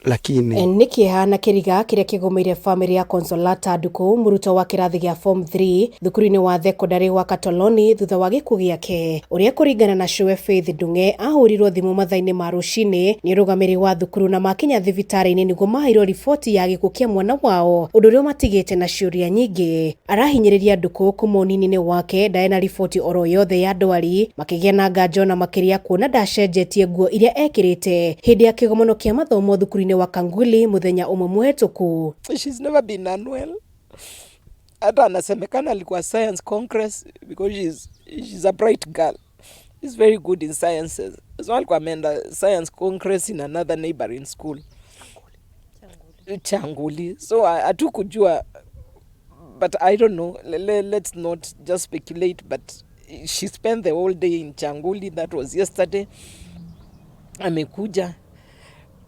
Lakini Nĩ kĩeha na kĩriga kĩrĩa kĩgũmĩire bamĩrĩ ya Consolata Ndukũ, mũrutwo wa kĩrathi gĩa form 3 thukuru-inĩ wa thekondarĩ wa Katoloni thutha wa gĩkuũ gĩake, ũrĩa kũringana na cũwe Faith Ndung'e ahũrirwo thimũ mathaa-inĩ ma rũcinĩ nĩ ũrũgamĩrĩri wa thukuru na makinya thibitarĩ-inĩ nĩguo maheirwo riboti ya gĩkuũ kĩa mwana wao, ũndũ ũrĩa ũmatigĩte na ciũria nyingĩ. Arahinyĩrĩria Ndukũ kuma ũnini-inĩ wake ndarĩ na riboti oro yothe ya ndwari, makĩgĩa na nganja ona makĩria kuona ndacenjetie nguo iria ekĩrĩte hĩndĩ ya kĩgomano kĩa mathomo thukuru-inĩ wa Kanguli mũthenya ũmwe mũhetũku. She's never been unwell. Hata anasemekana alikuwa science congress because she's a bright girl. She's very good in sciences. So alikuwa ameenda science congress in another neighboring school. Changuli. So hatukujua, but I don't know. Let's not just speculate, but she spent the whole day in Changuli. That was yesterday. Amekuja.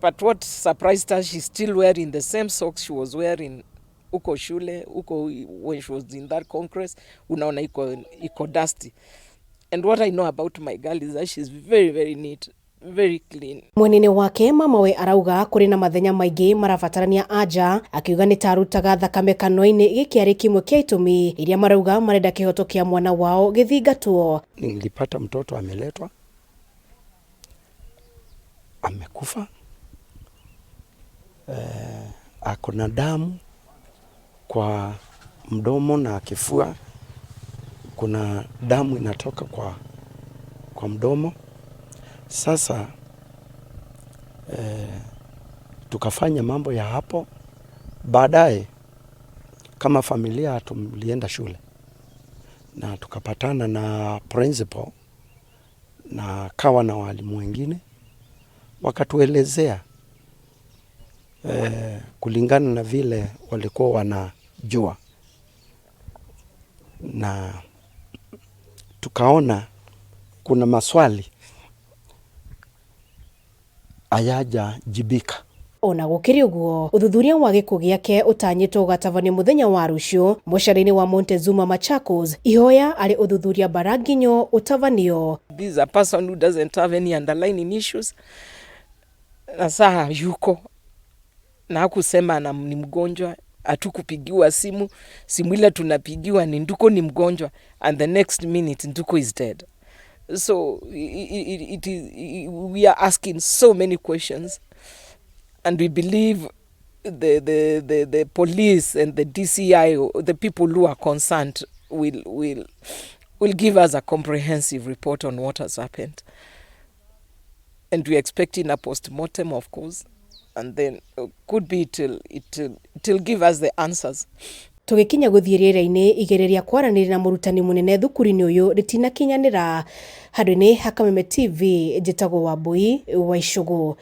But what surprised us, she's still wearing the same socks she was wearing huko shule, huko when she was in that congress. Unaona iko dusty. And what I know about my girl is that she's very, very neat, very clean. Mwena-inĩ wake mamawe arauga kũrĩ na mathenya maingĩ marabatarania anja, akiuga nĩ ta arutaga thakame kanua-inĩ, gĩkĩ arĩ kĩmwe kĩa itũmi iria marauga marenda kĩhoto kĩa mwana wao gĩthingatwo. Nilipata mtoto ameletwa, amekufa, ako na damu kwa mdomo na kifua, kuna damu inatoka kwa mdomo. Sasa tukafanya mambo ya hapo. Baadaye kama familia tulienda shule na tukapatana na principal na kawa na walimu wengine, wakatuelezea kulingana na vile walikuwa wanajua, na tukaona kuna maswali hayajajibika. Ona gũkĩrĩ ũguo, ũthuthuria wa gĩkuũ gĩake ũtanyĩtwo gũgatabanio mũthenya wa rũciũ mocarĩ-inĩ wa Montezuma, Machakos. Ihoya arĩ ũthuthuria Mbaranginyo ũtabanio. This is a person who doesn't have any underlying issues. Na saa yuko na hakusema na ni mgonjwa, hatukupigiwa simu. Simu ile tunapigiwa ni Nduko ni mgonjwa, and the next minute Nduko is dead. So we are asking so many questions, and we believe the police and the DCI, the people who are concerned, will give us a comprehensive report on what has happened. And we're expecting a post-mortem, of course, and then could be it'll give us the answers. Tũgĩkinya gũthiĩ rĩera-inĩ, igeria rĩa kwaranĩria na mũrutani mũnene thukuru-inĩ ũyũ rĩtinakinyanĩra. Handũ-inĩ ha Kameme TV, njĩtagwo Wambui wa Icũgũ.